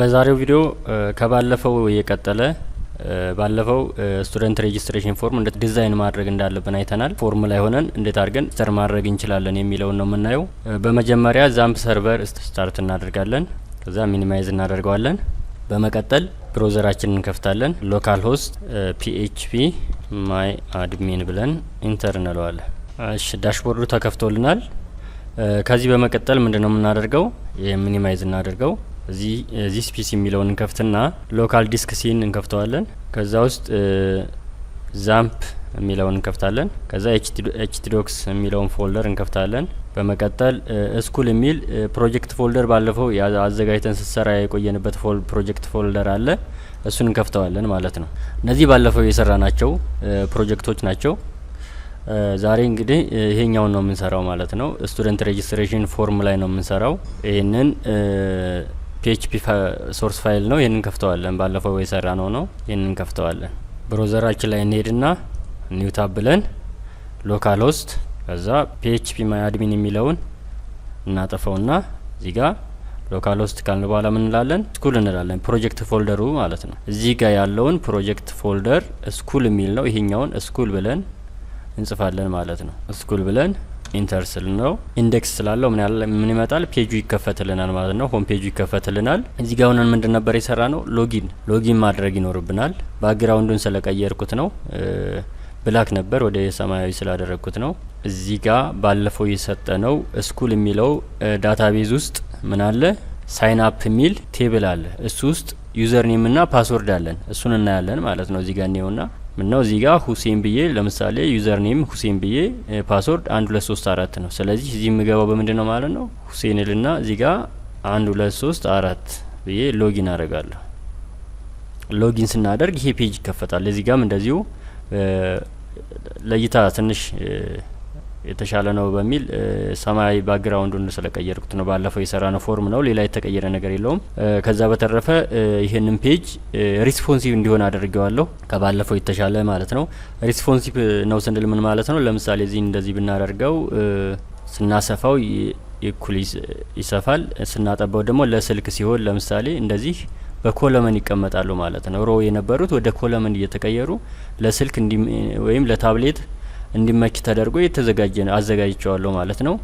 በዛሬው ቪዲዮ ከባለፈው የቀጠለ፣ ባለፈው student registration form እንዴት ዲዛይን ማድረግ እንዳለብን አይተናል። Form ላይ ሆነን እንዴት አድርገን register ማድረግ እንችላለን የሚለውን ነው የምናየው። በመጀመሪያ XAMPP server start እናደርጋለን። ከዛ minimize እናደርገዋለን። በመቀጠል browser ኣችንን እንከፍታለን። Localhost phpMyAdmin ብለን enter እንለዋለን። እሺ፣ dashboard ኡ ተከፍቶልናል። ከዚህ በመቀጠል ምንድነው የምናደርገው? የ minimize እናደርገው። እዚህ This PC የሚለውን እንከፍትና local disk C ን እንከፍተዋለን። ከዛ ውስጥ XAMPP የሚለውን እንከፍታለን። ከዛ htdocs የሚለውን folder እንከፍታለን። በመቀጠል school የሚል project folder ባለፈው አዘጋጅተን ስንሰራ የቆየንበት project folder አለ። እሱን እንከፍተዋለን ማለት ነው። እነዚህ ባለፈው የሰራናቸው ፕሮጀክቶች ናቸው። ዛሬ እንግዲህ ይሄኛውን ነው የምንሰራው ማለት ነው። Student registration form ላይ ነው የምንሰራው። ይህንን PHP source file ነው። ይህንን ከፍተዋለን። ባለፈው የሰራነው ነው። ይህንን ከፍተዋለን። Browser ኣችን ላይ እንሄድና new tab ብለን localhost፣ ከዛ phpMyAdmin የሚለውን እናጠፈውና እዚህ ጋር localhost ካልን በኋላ ምን እንላለን? School እንላለን። Project folder ኡ ማለት ነው። እዚህ ጋር ያለውን project folder school የሚል ነው። ይሄኛውን school ብለን እንጽፋለን ማለት ነው። School ብለን enter ስንለው index ስላለው ምን ያለ ምን ይመጣል? ፔጁ ይከፈትልናል ማለት ነው። Home page ኡ ይከፈትልናል። እዚህ ጋር ሆነን ምንድን ነበር የሰራነው? Login ማድረግ ይኖርብናል። Background ኡን ስለቀየርኩት ነው። Black ነበር፣ ወደ ሰማያዊ ስላደረግኩት ነው። እዚህ ጋር ባለፈው የሰጠነው school የሚለው database ውስጥ ምን አለ? Sign up የሚል table አለ። እሱ ውስጥ username እና password አለን። እሱን እናያለን ማለት ነው። እዚህ ጋር እንየውና ምነው እዚህ ጋር ሁሴን ብዬ፣ ለምሳሌ username ሁሴን ብዬ password 1 2 3 4 ነው። ስለዚህ እዚህ የምገባው በምንድን ነው ማለት ነው? ሁሴን ልና እዚህ ጋር 1 2 3 4 ብዬ login አደርጋለሁ። Login ስናደርግ ይሄ page ይከፈታል። እዚህ ጋም እንደዚሁ ለእይታ ትንሽ የተሻለ ነው በሚል ሰማያዊ background ኡን ስለቀየርኩት ነው። ባለፈው የሰራነው form ነው፣ ሌላ የተቀየረ ነገር የለውም። ከዛ በተረፈ ይህንን page responsive እንዲሆን አድርጌዋለሁ፣ ከባለፈው የተሻለ ማለት ነው። Responsive ነው ስንል ምን ማለት ነው? ለምሳሌ እዚህ እንደዚህ ብናደርገው ስናሰፋው እኩል ይሰፋል፣ ስናጠባው ደግሞ ለስልክ ሲሆን ለምሳሌ እንደዚህ በ column ይቀመጣሉ ማለት ነው። Row የነበሩት ወደ column እየተቀየሩ ለስልክ ወይም ለታብሌት እንዲመች ተደርጎ የተዘጋጀ አዘጋጅቸዋለሁ ማለት ነው።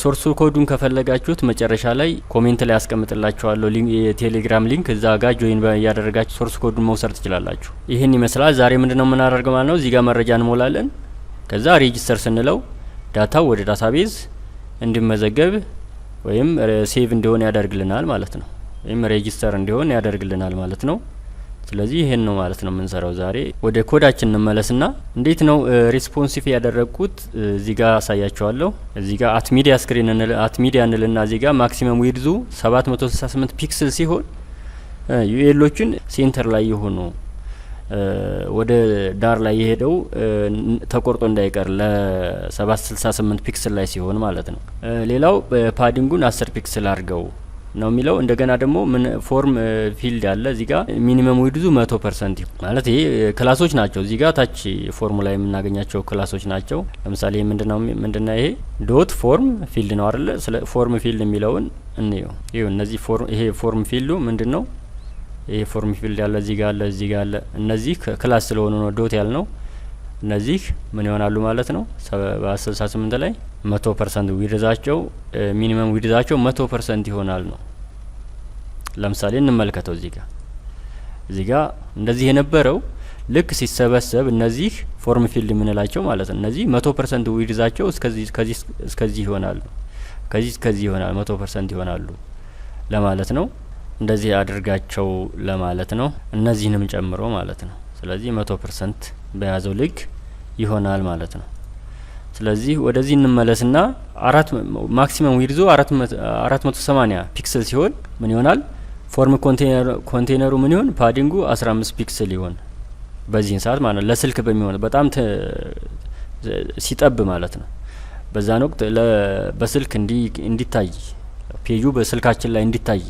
Source code ኡን ከፈለጋችሁት መጨረሻ ላይ comment ላይ አስቀምጥላችኋለሁ የቴሌግራም link፣ እዛ ጋር join እያደረጋችሁ source code ኡን መውሰድ ትችላላችሁ። ይህን ይመስላል። ዛሬ ምንድነው የምናደርገው ማለት ነው? እዚህ ጋር መረጃ እንሞላለን። ከዛ register ስንለው data ው ወደ database እንዲመዘገብ ወይም save እንዲሆን ያደርግልናል ማለት ነው። ወይም register እንዲሆን ያደርግልናል ማለት ነው። ስለዚህ ይሄን ነው ማለት ነው የምንሰራው ዛሬ። ወደ ኮዳችን እንመለስና እንዴት ነው responsive ያደረግኩት እዚህ ጋር አሳያችኋለሁ። እዚህ ጋር @media screen @media እንልና እዚህ ጋር maximum width ኡ 768 pixel ሲሆን UL ኦችን center ላይ የሆኑ፣ ወደ ዳር ላይ የሄደው ተቆርጦ እንዳይቀር ለ768 pixel ላይ ሲሆን ማለት ነው። ሌላው padding ኡን 10 pixel አድርገው ነው የሚለው። እንደገና ደግሞ ምን form field አለ እዚህ ጋር minimum width ኡ 100% ማለት ይሄ class ኦች ናቸው። እዚህ ጋር ታች form ኡ ላይ የምናገኛቸው class ኦች ናቸው። ለምሳሌ ምንድነው ይሄ? Dot form field ነው አይደለ? ስለ form field የሚለውን እንየው። ይኸው እነዚህ form፣ ይሄ form field ኡ ምንድነው? ይሄ form field ያለ እዚህ ጋር አለ፣ እዚህ ጋር አለ። እነዚህ class ስለሆኑ ነው dot ያልነው። እነዚህ ምን ይሆናሉ ማለት ነው? 768 ላይ 100% width ኣቸው፣ minimum width ኣቸው 100% ይሆናል ነው። ለምሳሌ እንመልከተው፣ እዚህ ጋር እንደዚህ የነበረው ልክ ሲሰበሰብ እነዚህ form field የምንላቸው ማለት ነው። እነዚህ 100% width ኣቸው እስከዚህ፣ ከዚህ እስከዚህ ይሆናሉ፣ ከዚህ እስከዚህ ይሆናል፣ 100% ይሆናሉ ለማለት ነው። እንደዚህ አድርጋቸው ለማለት ነው። እነዚህንም ጨምሮ ማለት ነው። ስለዚህ 100% በያዘው ልክ ይሆናል ማለት ነው። ስለዚህ ወደዚህ እንመለስና አራት maximum width ኡ 480 pixel ሲሆን ምን ይሆናል? Form container ኡ ምን ይሆን? Padding ኡ 15 pixel ይሆን በዚህን ሰዓት ማለት ነው። ለስልክ በሚሆን በጣም ሲጠብ ማለት ነው። በዛን ወቅት በስልክ እንዲታይ፣ ፔጁ በስልካችን ላይ እንዲታይ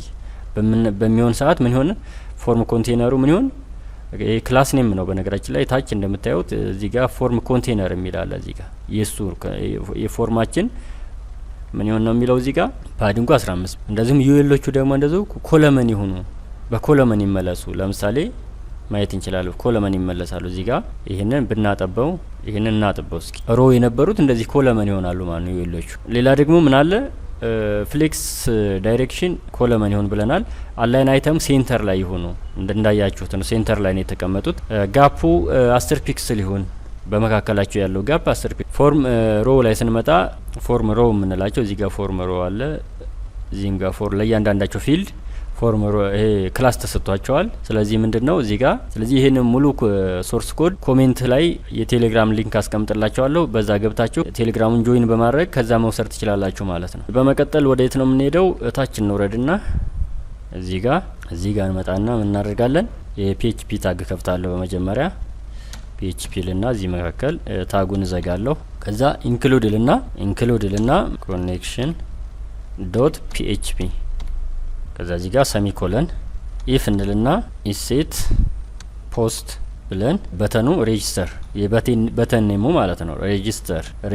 በሚሆን ሰዓት ምን ይሆን? Form container ኡ ምን ይሆን? ይሄ class name ነው። በነገራችን ላይ ታች እንደምታዩት እዚህ ጋር form container የሚል አለ። እዚህ ጋር የሱ የ form ኣችን ምን ይሆን ነው የሚለው፣ እዚህ ጋር padding ኡ 15፣ እንደዚሁም UL ኦቹ ደግሞ እንደዚሁ column ይሁኑ። በ column ይመለሱ። ለምሳሌ ማየት እንችላለን። Column ይመለሳሉ። እዚህ ጋር ይህንን ብናጠበው፣ ይህንን እናጥበው እስኪ፣ row የነበሩት እንደዚህ column ይሆናሉ ማለት ነው ሌሎቹ። ሌላ ደግሞ ምን አለ? Flex direction column ይሆን ብለናል። Align item center ላይ ይሆኑ፣ እንዳያችሁት ነው፣ center ላይ ነው የተቀመጡት። Gap ኡ 10 pixel ይሁን፣ በመካከላቸው ያለው gap 10። Form row ላይ ስንመጣ form row የምንላቸው እዚህ ጋር form row አለ። እዚህም ጋር form ለእያንዳንዳቸው field form ይሄ class ተሰጥቷቸዋል። ስለዚህ ምንድን ነው እዚህ ጋር፣ ስለዚህ ይህንን ሙሉ source code comment ላይ የቴሌግራም link አስቀምጥላችኋለሁ። በዛ ገብታችሁ ቴሌግራሙን join በማድረግ ከዛ መውሰድ ትችላላችሁ ማለት ነው። በመቀጠል ወደ የት ነው የምንሄደው? እታች እንውረድና እዚህ ጋር እንመጣና ምን እናደርጋለን? የ PHP tag ከፍታለሁ። በመጀመሪያ PHP ልና እዚህ መካከል tag ኡን እዘጋለሁ። ከዛ include ልና connection.php። ከዛ እዚህ ጋር semicolon፣ if እንልና isset post ብለን button ኑ register፣ የ button name ኡ ማለት ነው።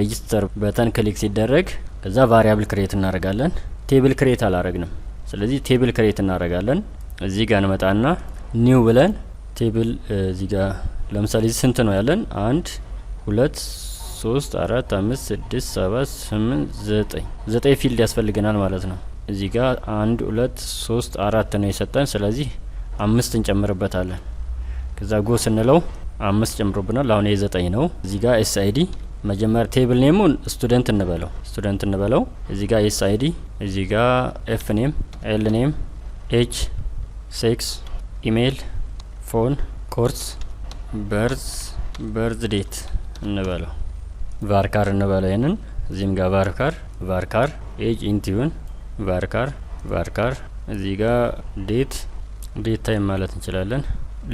Register button click ሲደረግ ከዛ variable create እናደርጋለን። Table create አላረግንም። ስለዚህ table create እናደርጋለን። እዚህ ጋር እንመጣና new ብለን table እዚህ ጋር ለምሳሌ ስንት ነው ያለን? አንድ፣ ሁለት፣ ሶስት፣ አራት፣ አምስት፣ ስድስት፣ ሰባት፣ ስምንት፣ ዘጠኝ። ዘጠኝ field ያስፈልገናል ማለት ነው። እዚህ ጋር አንድ፣ ሁለት፣ ሶስት፣ አራት ነው የሰጠን። ስለዚህ አምስት እንጨምርበታለን። ከዛ go ስንለው አምስት ጨምሮብናል። አሁን ይሄ ዘጠኝ ነው። እዚህ ጋር SID፣ መጀመሪያ table name ኡን student እንበለው፣ student እንበለው። እዚህ ጋር SID፣ እዚህ ጋር F name፣ L name፣ age፣ sex፣ email፣ phone፣ course፣ birth date እንበለው፣ varchar እንበለው። ይህንን እዚህም ጋር varchar varchar፣ age int ይሁን፣ varchar varchar። እዚህ ጋር date time ማለት እንችላለን።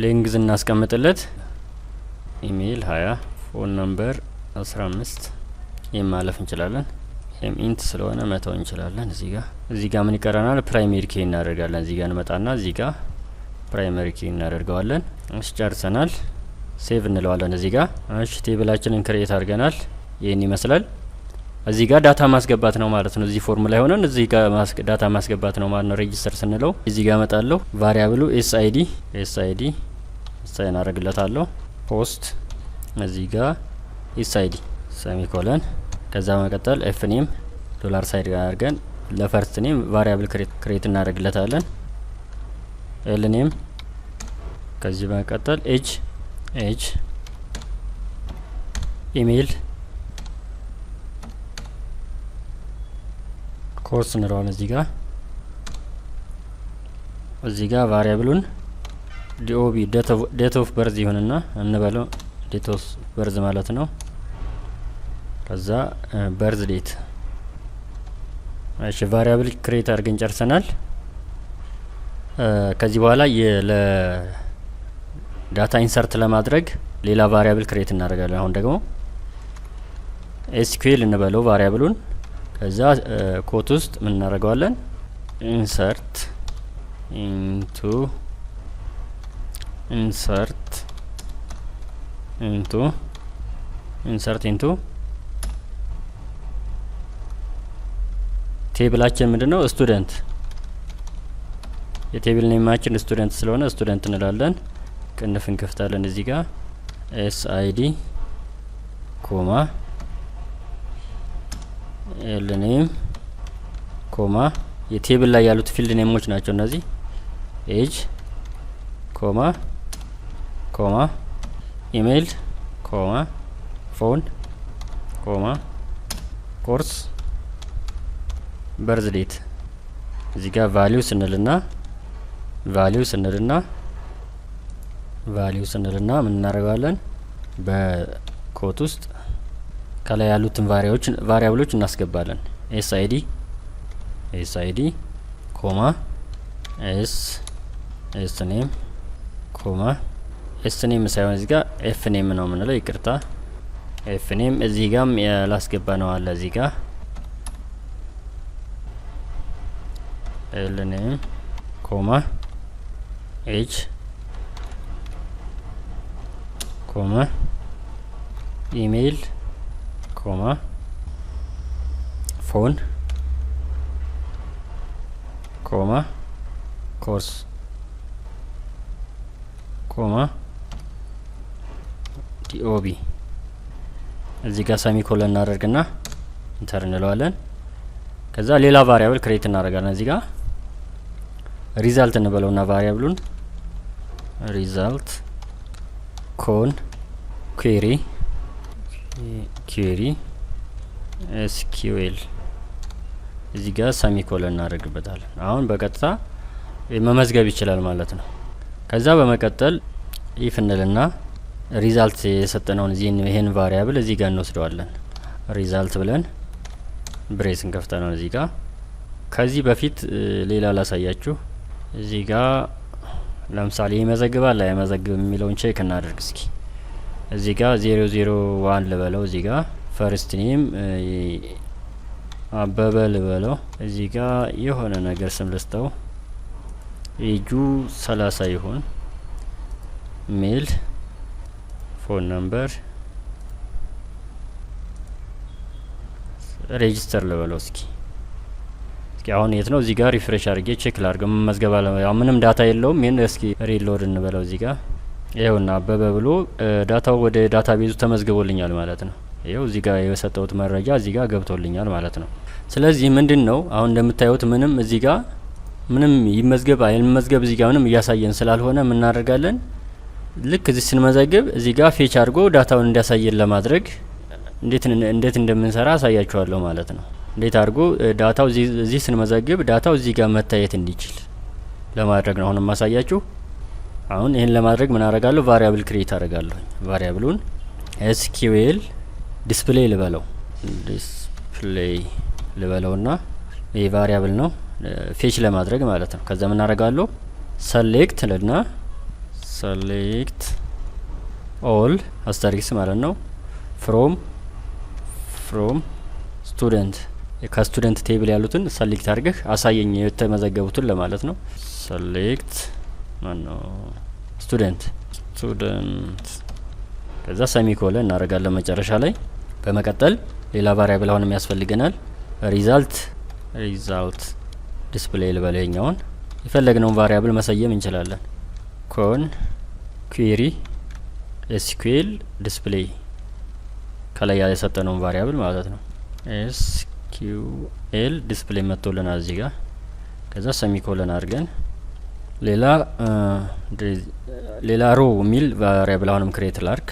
Length እናስቀምጥለት። ኢሜይል 20፣ phone number 15፣ ይህም ማለፍ እንችላለን። ይህም int ስለሆነ መተው እንችላለን። እዚህ ጋር ምን ይቀረናል? Primary key እናደርጋለን። እዚህ ጋር እንመጣና እዚህ ጋር primary key እናደርገዋለን። እሺ ጨርሰናል። Save እንለዋለን እዚህ ጋር። እሺ table ኣችንን create አድርገናል። ይህን ይመስላል። እዚህ ጋር data ማስገባት ነው ማለት ነው። እዚህ form ላይ ሆነን እዚህ ጋር data ማስገባት ነው ማለት ነው። Register ስንለው እዚህ ጋር መጣለሁ። Variable ኡ SID፣ SID assign አደርግለታለሁ። Post እዚህ ጋር SID semicolon። ከዛ በመቀጠል F name dollar sign አድርገን ለ first name variable create እናደርግለታለን። L name፣ ከዚህ በመቀጠል age፣ email፣ course እንለዋለን። እዚህ ጋር variable ኡን DOB፣ date of birth ይሁንና እንበለው፣ date of birth ማለት ነው። ከዛ birth date። እሺ variable create አድርገን ጨርሰናል። ከዚህ በኋላ ለ data insert ለማድረግ ሌላ variable create እናደርጋለን። አሁን ደግሞ SQL እንበለው variable ኡን። ከዛ quote ውስጥ ምን እናደርገዋለን? Insert into table ኣችን ምንድን ነው? Student። የ table name ኣችን student ስለሆነ student እንላለን። ቅንፍ እንከፍታለን እዚህ ጋር፣ SID comma L name comma፣ የ table ላይ ያሉት field name ኦች ናቸው እነዚህ፣ age comma comma email comma phone comma course፣ birth date። እዚህ ጋር value ስንልና ምን እናደርገዋለን? በ quote ውስጥ ከላይ ያሉትን variable ኦች እናስገባለን። SID፣ SID comma S name comma፣ S name ሳይሆን እዚህ ጋር F name ነው የምንለው፣ ይቅርታ፣ F name። እዚህ ጋም ያላስገባ ነው አለ። እዚህ ጋር L name comma age comma email comma phone comma course። Comma DOB። እዚህ ጋር semicolon እናደርግና enter እንለዋለን። ከዛ ሌላ variable create እናደርጋለን። እዚህ ጋር result እንበለውና variable ኡን result con query SQL፣ እዚህ ጋር semicolon እናደርግበታለን። አሁን በቀጥታ መመዝገብ ይችላል ማለት ነው። ከዛ በመቀጠል if እንልና result የሰጠነውን እዚህ ይሄን variable እዚህ ጋር እንወስደዋለን። Result ብለን brace እንከፍተነው እዚህ ጋር። ከዚህ በፊት ሌላ ላሳያችሁ። እዚህ ጋር ለምሳሌ ይመዘግባል አይመዘግብም የሚለውን check እናደርግ እስኪ። እዚህ ጋር 001 ልበለው። እዚህ ጋር first name አበበ ልበለው። እዚህ ጋር የሆነ ነገር ስም ልስጠው። Age ኡ 30 ይሁን። Male፣ phone number፣ register ልበለው እስኪ። እስኪ አሁን የት ነው? እዚህ ጋር refresh አድርጌ check ላድርገው። መመዝገብ አለ ምንም data የለውም። ይህን እስኪ reload እንበለው። እዚህ ጋር ይኸውና አበበ ብሎ data ው ወደ database ኡ ተመዝግቦልኛል ማለት ነው። ይኸው እዚህ ጋር የሰጠሁት መረጃ እዚህ ጋር ገብቶልኛል ማለት ነው። ስለዚህ ምንድን ነው፣ አሁን እንደምታዩት ምንም እዚህ ጋር ምንም ይመዝገብ አይመዝገብ እዚህ ጋር ምንም እያሳየን ስላልሆነ የምናደርጋለን፣ ልክ እዚህ ስንመዘግብ እዚህ ጋር fetch አድርጎ data ውን እንዲያሳየን ለማድረግ እንዴት እንደምንሰራ አሳያችኋለሁ ማለት ነው። እንዴት አድርጎ data ው እዚህ ስንመዘግብ data ው እዚህ ጋር መታየት እንዲችል ለማድረግ ነው አሁን የማሳያችሁ። አሁን ይህን ለማድረግ ምን አደርጋለሁ? Variable create አደርጋለሁ። Variable ኡን SQL display ልበለው፣ display ልበለውና ይህ variable ነው fetch ለማድረግ ማለት ነው። ከዛ ምን አደርጋለሁ? Select ልና select all asterisk ማለት ነው from student፣ ከ student table ያሉትን select አድርገህ አሳየኝ የተመዘገቡትን ለማለት ነው። Select ማነው student፣ ከዛ semicolon እናደርጋለን መጨረሻ ላይ። በመቀጠል ሌላ variable አሁንም ያስፈልገናል። Result display ልበል። ይሄኛውን የፈለግነውን variable መሰየም እንችላለን። Con query SQL display፣ ከላይ የሰጠነውን variable ማለት ነው። SQL display መጥቶልናል እዚህ ጋር። ከዛ semicolon አድርገን ሌላ row የሚል variable አሁንም create ላርክ።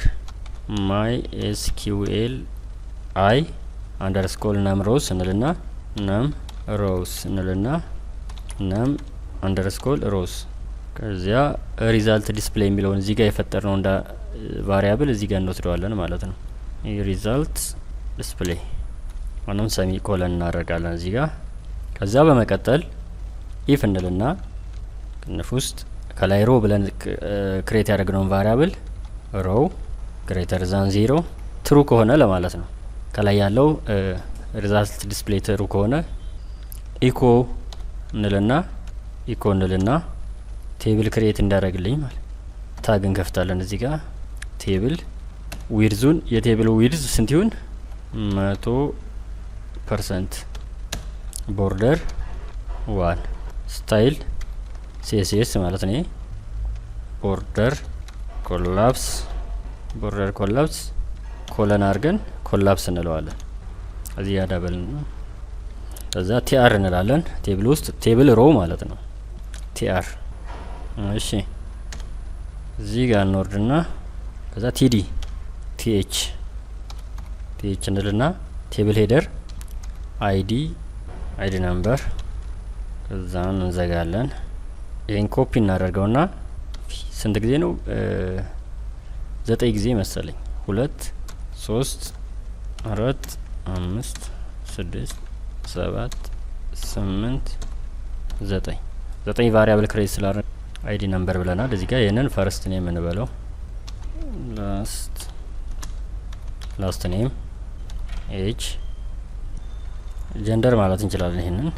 mysqli underscore num rows እንልና num rows እንልና num underscore rows፣ ከዚያ result display የሚለውን እዚህ ጋር የፈጠርነው እንደ variable እዚህ ጋር እንወስደዋለን ማለት ነው። Result display አሁንም semicolon እናደርጋለን እዚህ ጋር። ከዛ በመቀጠል if እንልና ቅንፍ ውስጥ ከላይ row ብለን create ያደረግነውን variable row greater than 0 true ከሆነ ለማለት ነው። ከላይ ያለው result display true ከሆነ echo እንልና table create እንዲያደርግልኝ ማለት tag እንከፍታለን። እዚህ ጋር table width ኡን፣ የ table width ስንት ይሁን? 100%፣ border 1፣ style CSS ማለት ነው። Border collapse፣ border collapse colon አድርገን collapse እንለዋለን። እዚህ ያዳበል ነው። ከዛ tr እንላለን table ውስጥ table row ማለት ነው። tr እሺ፣ እዚህ ጋር እንወርድና ከዛ td th እንልና table header id number፣ ከዛን እንዘጋለን። ይህን ኮፒ እናደርገውና ስንት ጊዜ ነው? ዘጠኝ ጊዜ መሰለኝ። ሁለት፣ ሶስት፣ አራት፣ አምስት፣ ስድስት፣ ሰባት፣ ስምንት፣ ዘጠኝ። ዘጠኝ variable create ስላረ ID number ብለናል። እዚህ ጋር ይህንን first name እንበለው፣ last name፣ age፣ gender ማለት እንችላለን። ይህንን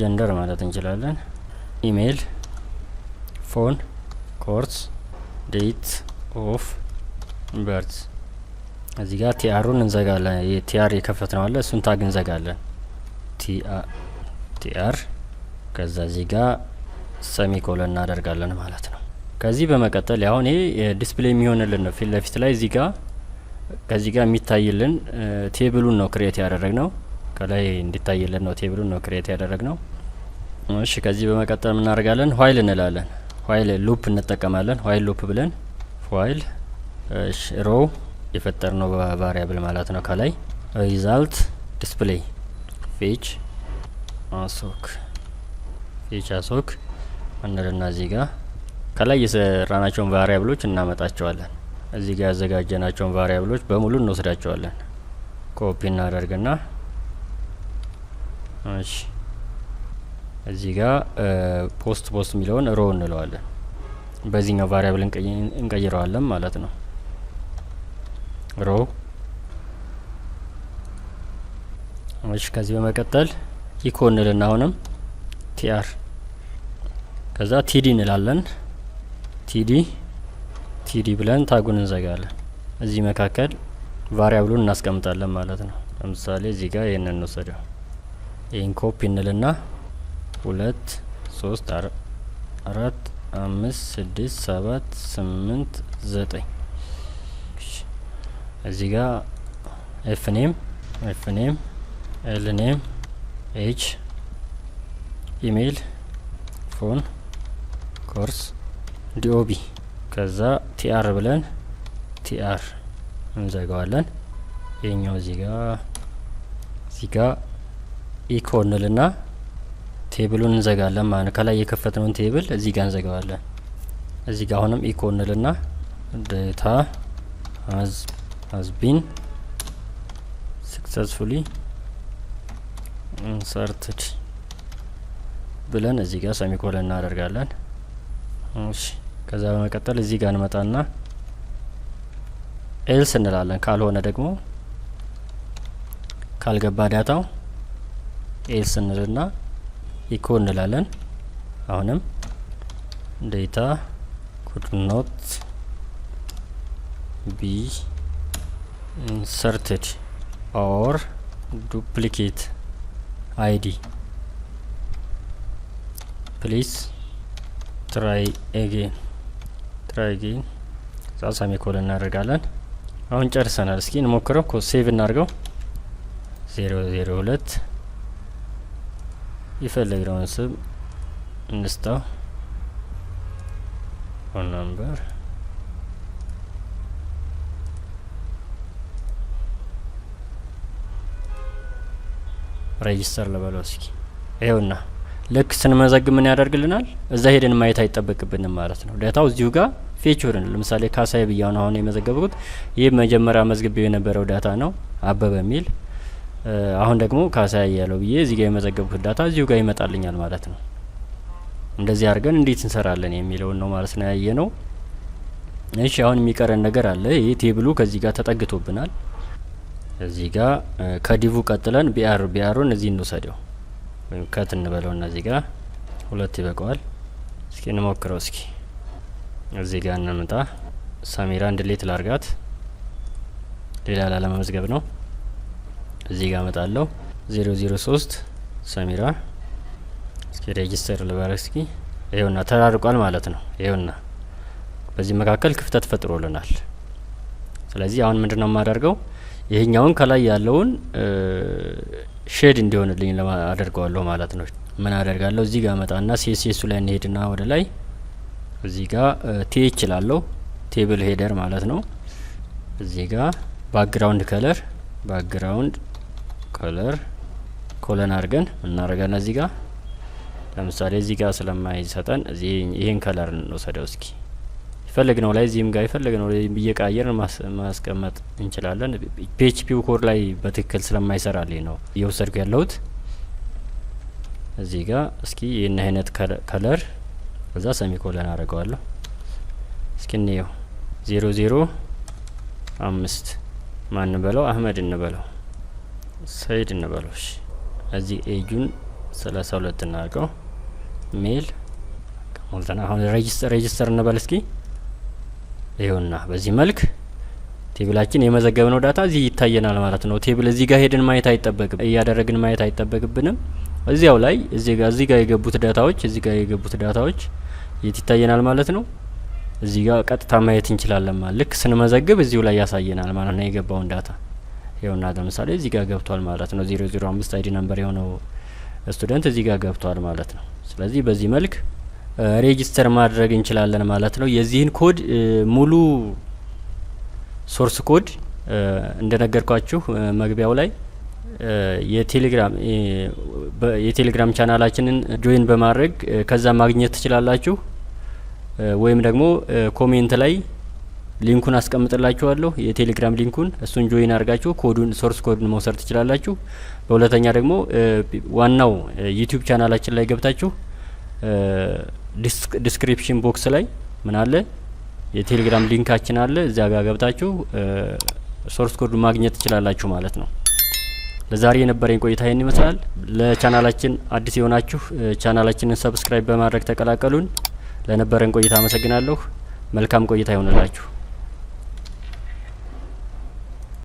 gender ማለት እንችላለን። Email፣ phone፣ course፣ date of birth። እዚህ ጋር tr ኡን እንዘጋለን። የ tr የከፈትነው አለ፣ እሱን tag እንዘጋለን። tr ከዛ እዚህ ጋር semicolon እናደርጋለን ማለት ነው። ከዚህ በመቀጠል አሁን ይሄ display የሚሆንልን ነው። ፊት ለፊት ላይ እዚህ ጋር ከዚህ ጋር የሚታይልን table ኡን ነው create ያደረግነው። ከላይ እንዲታይልን ነው table ኡን ነው create ያደረግነው። እሺ፣ ከዚህ በመቀጠል እናደርጋለን while እንላለን። While loop እንጠቀማለን። While loop ብለን while፣ እሺ፣ row የፈጠርነው variable ማለት ነው። ከላይ result display fetch assoc፣ fetch assoc እንልና እዚህ ጋር ከላይ የሰራናቸውን variable ኦች እናመጣቸዋለን። እዚህ ጋር ያዘጋጀናቸውን variable ኦች በሙሉ እንወስዳቸዋለን። ኮፒ እናደርግና፣ እሺ፣ እዚህ ጋር post የሚለውን row እንለዋለን። በዚህኛው variable እንቀይረዋለን ማለት ነው። Row። እሺ፣ ከዚህ በመቀጠል echo እንልና አሁንም tr፣ ከዛ td እንላለን። td td ብለን tag ኡን እንዘጋለን። እዚህ መካከል variable ኡን እናስቀምጣለን ማለት ነው። ለምሳሌ እዚህ ጋር ይህንን እንወሰደው። ይህን ኮፒ እንልና 2፣ 3፣ 4፣ 5፣ 6፣ 7፣ 8፣ 9። እዚህ ጋር f name፣ f name፣ l name፣ age፣ email፣ phone፣ course፣ DOB፣ ከዛ tr ብለን tr እንዘጋዋለን። ይሄኛው እዚህ ጋር echo እንልና table ኡን እንዘጋለን ማለት ነው። ከላይ የከፈትነውን table እዚህ ጋር እንዘጋዋለን። እዚህ ጋር አሁንም echo እንልና data has been successfully inserted ብለን እዚህ ጋር semicolon እናደርጋለን። እሺ፣ ከዛ በመቀጠል እዚህ ጋር እንመጣና else እንላለን። ካልሆነ ደግሞ፣ ካልገባ data ው else እንልና echo እንላለን። አሁንም data could not be inserted or duplicate ID, please try again, try again፣ እዛ semicolon እናደርጋለን። አሁን ጨርሰናል። እስኪ እንሞክረው። ኮ save እናድርገው። 002፣ የፈለግነውን ስም እንስጠው። Phone number፣ register ልበለው እስኪ። ይኸውና ልክ ስንመዘግብ ምን ያደርግልናል? እዛ ሄደን ማየት አይጠበቅብንም ማለት ነው። Data ው እዚሁ ጋር fetch ይሆናል። ለምሳሌ ካሳይ ብያው ነው አሁን የመዘገብኩት። ይህ መጀመሪያ መዝግቤው የነበረው data ነው አበበ የሚል። አሁን ደግሞ ካሳይ ያለው ብዬ እዚህ ጋር የመዘገብኩት data እዚሁ ጋር ይመጣልኛል ማለት ነው። እንደዚህ አድርገን እንዴት እንሰራለን የሚለውን ነው ማለት ነው ያየነው። እሺ፣ አሁን የሚቀረን ነገር አለ። ይህ table ኡ ከዚህ ጋር ተጠግቶብናል። እዚህ ጋር ከ div ቀጥለን br፣ br ኡን እዚህ እንውሰደው ወይም cut እንበለው እና እዚህ ጋር ሁለት ይበቃዋል። እስኪ እንሞክረው። እስኪ እዚህ ጋር እንምጣ። ሰሚራን delete ላርጋት፣ ሌላ ላለመመዝገብ ነው። እዚህ ጋር እመጣለሁ። 003 ሰሚራ። እስኪ register ልበል እስኪ። ይኸውና ተራርቋል ማለት ነው። ይኸውና በዚህ መካከል ክፍተት ፈጥሮልናል። ስለዚህ አሁን ምንድነው የማደርገው? ይሄኛውን ከላይ ያለውን shade እንዲሆንልኝ አደርገዋለሁ ማለት ነው። ምን አደርጋለሁ? እዚህ ጋር መጣና CSS ኡ ላይ እንሄድና ወደ ላይ እዚህ ጋር th እላለሁ፣ table header ማለት ነው። እዚህ ጋር background color፣ background color colon አድርገን እናደርጋለን። እዚህ ጋር ለምሳሌ እዚህ ጋር ስለማይሰጠን እዚህ ይሄን color እንወሰደው እስኪ። የፈለግነው ላይ፣ እዚህም ጋር የፈለግነው ላይ እየቀያየርን ማስቀመጥ እንችላለን። PHP code ላይ በትክክል ስለማይሰራልኝ ነው እየወሰድኩ ያለሁት። እዚህ ጋር እስኪ ይህን አይነት color፣ ከዛ semicolon አደርገዋለሁ። እስኪ እንየው። 005 ማን እንበለው? አህመድ እንበለው፣ ሰይድ እንበለው። እሺ፣ እዚህ age ኡን 32 እናድርገው። Male ሞልተና አሁን register እንበል እስኪ። ይኸውና በዚህ መልክ table ኣችን የመዘገብነው data እዚህ ይታየናል ማለት ነው። Table እዚህ ጋር ሄደን ማየት አይጠበቅም፣ እያደረግን ማየት አይጠበቅብንም። እዚያው ላይ እዚህ ጋር የገቡት data ዎች፣ እዚህ ጋር የገቡት data ዎች የት ይታየናል ማለት ነው። እዚህ ጋር ቀጥታ ማየት እንችላለን ማለት ልክ ስንመዘግብ እዚሁ ላይ ያሳየናል ማለት ነው የገባውን data። ይኸውና ለምሳሌ እዚህ ጋር ገብቷል ማለት ነው። 005 ID number የሆነው student እዚህ ጋር ገብቷል ማለት ነው። ስለዚህ በዚህ መልክ register ማድረግ እንችላለን ማለት ነው። የዚህን ኮድ ሙሉ source code እንደነገርኳችሁ መግቢያው ላይ የቴሌግራም ቻናላችንን join በማድረግ ከዛ ማግኘት ትችላላችሁ። ወይም ደግሞ comment ላይ link ኡን አስቀምጥላችኋለሁ፣ የቴሌግራም link ኡን፣ እሱን join አድርጋችሁ ኮዱን source code ኡን መውሰድ ትችላላችሁ። በሁለተኛ ደግሞ ዋናው ዩቲዩብ ቻናላችን ላይ ገብታችሁ description box ላይ ምን አለ? የቴሌግራም link ኣችን አለ። እዚያ ጋር ገብታችሁ source code ኡን ማግኘት ትችላላችሁ ማለት ነው። ለዛሬ የነበረኝ ቆይታ ይህን ይመስላል። ለቻናላችን አዲስ የሆናችሁ ቻናላችንን subscribe በማድረግ ተቀላቀሉን። ለነበረን ቆይታ አመሰግናለሁ። መልካም ቆይታ ይሆንላችሁ።